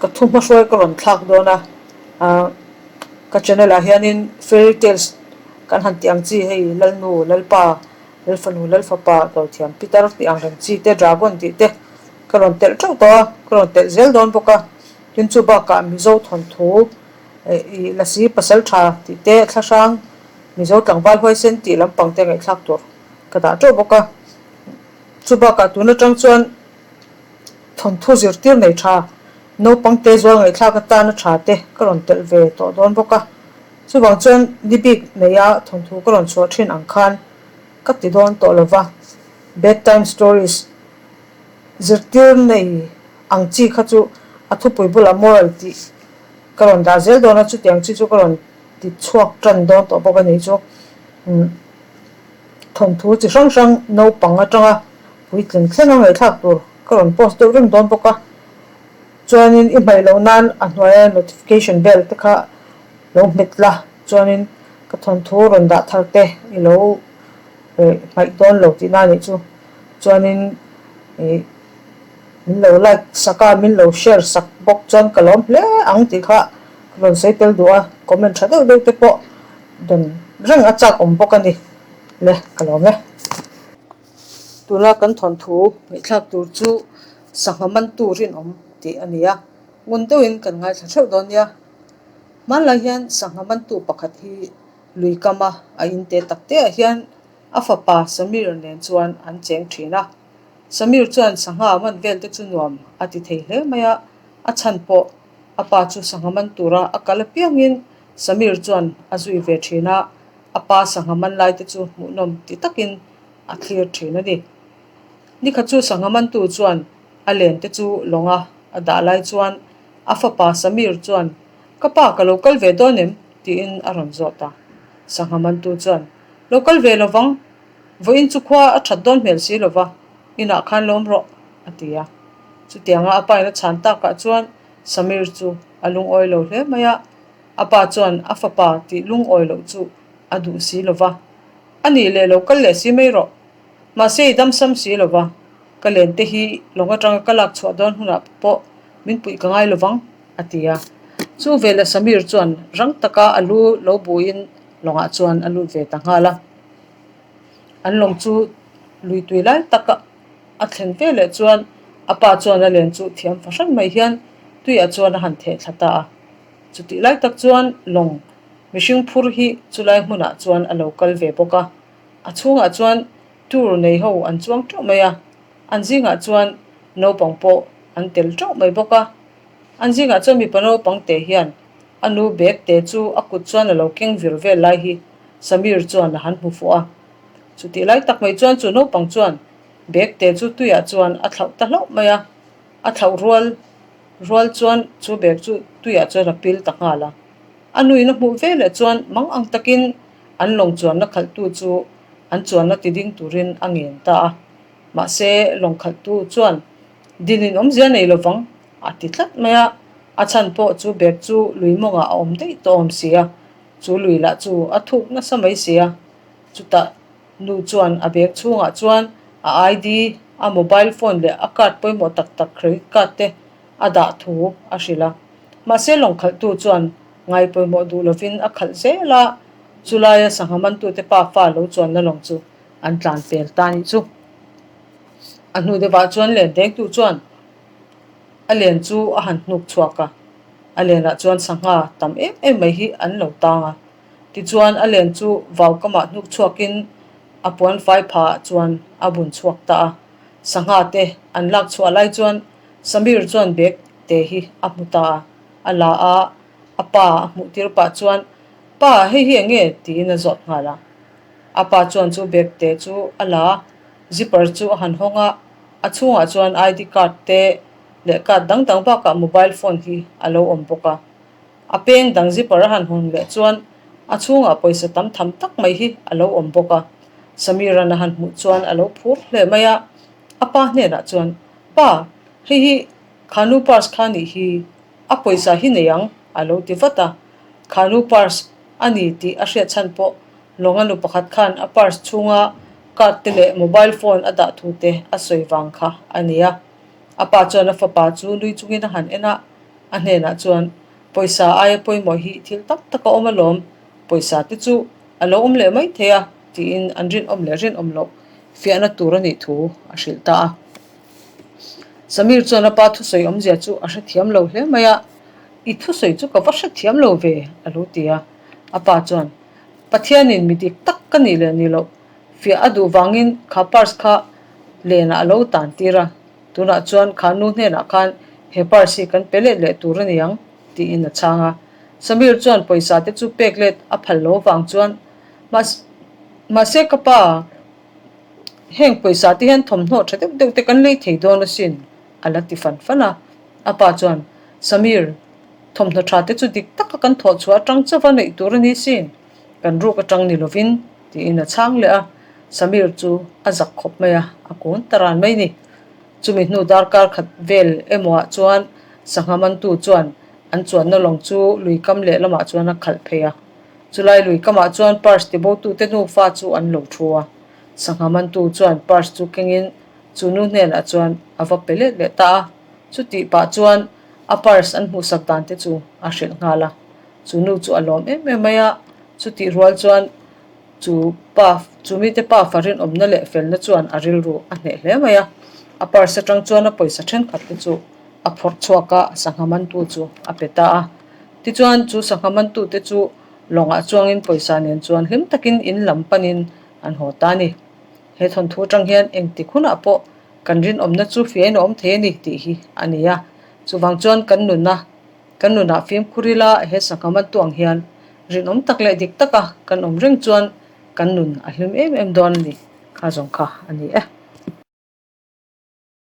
Ka thu hmahruai ka rawn thlak dawn a, ka channel ah hianin fairy tales kan han tih ang chi hei Lalnu, Lalpa, Lalfanu, Lalfapa, Dawthiam Pitar tih ang reng chi te, Dragon tih te ka rawn telh teuh tawh a, ka rawn telh zel dawn bawk a. Tin chu bakah Mizo thawnthu ih Lasi Pasal Tha tih te, Thlahrang Mizo Tlangval Huaisen tih lampang te ngaihthlak tur ka dah teuh bawk a. Chu bakah tun atang chuan Thawnthu zirtir nei tha, naupang te zual ngaihthlak atana tha te ka rawn telh ve tawh dawn bawk a. Chuvang chuan ni bik neia thawnthu ka rawn chhuah thin ang khan ka ti dawn tawh lo va. Bedtime stories zirtir nei ang chi kha chu a thupui bulah moral tih ka rawn dah zel dawn a, chutiang chi chu ka rawn ti chhuak tan dawn tawh bawk a ni chu. Thawnthu chi hrang hrang naupang atanga puitling thleng a ngaihthlak tur ka rawn post deuh reng dawn bawk a, chuanin i hmaih loh nan a hnuaia notification bell te kha lo hmet la, chuanin ka thawnthu rawn dah thar te i lo hmaih dawn lo tihna a nih chu, chuanin ih min lo like sak a, min lo share sak bawk chuan ka lawm hle ang tih kha ka rawn sawi tel duh a, comment tha deuh deuh te pawh dawn reng a chak awm bawk a ni le ka lawm e. Tuna kan thawnthu ngaihthlak tur chu sangha mantu rinawm tih a ni a, ngun deuhin kan ngaithla theuh dawn nia. Hmanlai hian sangha mantu pakhat hi lui kama a in te tak te ah hian a fapa Samir nen chuan an cheng thin a. Samir chuan sangha man vel te chu nuam a ti thei hle mai a, a chhan pawh a pa chu sangha man tura a kal apiangin Samir chuan a zui ve thin a, a pa sangha man lai te chu hmuhnawm ti takin a thlir thin a ni. Nikhat chu sangha mantu chuan a len te chu lawnga a dah lai chuan a fapa Samir chuan, Ka pa ka lo kal ve dawn em? tiin a rawn zawt a. Sangha mantu chuan, Lo kal ve lovang, vawiin chu khua a that dawn hmel si lova, inah khan lawm rawh, a ti a. Chutianga a pain a chhan takah chuan Samir chu a lungawi lo hle mai a, a pa chuan a fapa tih lungawi loh chu a duh si lova. A nih leh lo kal leh si mai rawh. Mahse i damsam si lo va, ka len te hi lawng atanga ka lak chhuah dawn hunah pawh min puih ka ngai lovang, a ti a. Chu veleh Samir chuan rang taka a lu lo buin lawngah chuan a lut ve ta nghal a. An lawng chu lui tui lai taka a thlen ve leh chuan a pa chuan a len chu thiam fahran mai hian tuiah chuan a han theh thla ta a. Chutih lai tak chuan lawng Mihring phur hi chulai hmunah chuan a lo kal ve bawk a, a chhungah chuan tour nei ho an chuang teuh mai a, an zingah chuan naupang pawh an tel teuh mai bawk a. An zingah chuan mipa naupang te hian a nu bag te chu a kut chuan a lo keng vir vel lai hi Samir chuan a han hmu fuh a. Chutih lai tak mai chuan chu naupang chuan bag te chu tuiah chuan a thlauh ta hlauh mai a, a thlauh rual rual chuan chu bag chu tuiah chuan a pil ta nghal a. A nuin a hmuh ve leh chuan mang ang takin an lawng chuanna khalhtu chu an chuanna ti ding turin a ngen ta a. Mahse, lawng khalhtu chuan dinin awmzia nei lovang a ti tlat mai a, a chhan pawh chu bag chu lui mawngah a awm daih tawh awm si a, chu lui lah chu a thuk nasa mai si a. Chutah nu chuan a bag chhungah chuan a ID, a mobile phone leh a card pawimawh tak tak credit card te a dah thu a hrilh a. Mahse lawng khalhtu chuan ngai pawimawh duh lovin a khalh zel a, chulaia sangha mantute pa fa lo chuanna lawng chu an tlan pel ta nih chu. A hnu deuhah chuan len dengtu chuan a len chu a han hnuk chhuak a, a lenah chuan sangha tam em em mai hi an lo tang a. Tichuan a len chu vau kamah hnuk chhuakin a puan fai phaah chuan a bun chhuak ta a. Sangha te an lak chhuah lai chuan Samir chuan bag te hi a hmu ta a, a la a, a pa a hmuh tir pah chuan, Pa, hei hi eng nge? tiin a zawt nghal a. A pa chuan chu bag te chu a la a, zipper chu a han hawng a, a chhungah chuan ID card te leh card dang dang bakah mobile phone hi a lo awm bawk a. A peng dang zipper a han hawn leh chuan a chhungah pawisa tam tham tak mai hi a lo awm bawk a. Samira'n a han hmuh chuan a lo phur hle mai a, a pa hnenah chuan, Pa, hei hi Khanu purse kha nih hi a pawisa hi nei ang, a lo ti vat a. Khanu purse a ni tih a hriat chhan pawh Lawnga nu pakhat khan a purse chhunga card te leh mobile phone a dah thu te a sawi vang kha a ni a. A pa chuan a fapa chu nui chungin a han en a. A hnenah chuan, Pawisa aia pawimawh hi thil tak tak a awm alawm, pawisa te chu a lo awm leh mai thei a, tiin an rinawm leh rinawm loh fiahna tur a nih thu a hrilh ta a. Samir chuan a pa thusawi awmzia chu a hrethiam lo hle mai a, I thusawi chu ka va hrethiam lo ve, a lo ti a. A pa chuan, Pathianin mi dik tak ka nih leh ni loh, fiah a duh vangin kha purse kha lenah a lo tan tir a, tunah chuan kha nu hnenah khan he purse hi kan pe let leh tur a ni ang, tiin a chhang a. Samir chuan pawisa te chu pek let a phal lo vang chuan, Mahse ka pa, heng pawisa te hian thawmhnaw tha deuh deuh te kan lei thei dawn asin, a la ti fan fan a. A pa chuan, Samir, thawmhnaw tha te chu dik taka kan thawh chhuah atang chauva neih tur a ni sin, kan ruk atang ni lovin, tiin a chhang leh a. Samir chu a zak khawp mai a, a kun ta ran mai ni. Chumi hnu darkar khat vel emawah chuan sangha mantu chuan an chuanna lawng chu lui kam leh lamah chuan a khalh phei a. Chulai lui kamah chuan purse tibotute nufa chu an lo thu a. Sangha mantu chuan purse chu kengin chu nu hnenah chuan a va pe let leh ta a. Chutih pah chuan a purse an hmuhsak dan te chu a hrilh nghal a. Chu nu chu a lawm em em mai a, chutih rual chuan chu pa chu mite pa fa rinawmna leh felna chuan a rilru a hneh hle mai a. A purse atang chuan a pawisa thenkhat te chu a phawrh chhuak a, sangha mantu chu a pe ta a. Tichuan chu sangha mantu te chu lawngah chuangin pawisa nen chuan hlim takin in lam panin an haw ta a ni. He thawnthu atang hian engtik hunah pawh kan rinawmna chu fiahin a awm thei a ni tih hi a ni a. Chuvang chuan kan nuna kan nunah fimkhur ila he sangha mantu ang hian rinawm tak leh dik taka kan awm reng chuan kan nun a hlim em em dawn a ni kha zawng kha a ni e.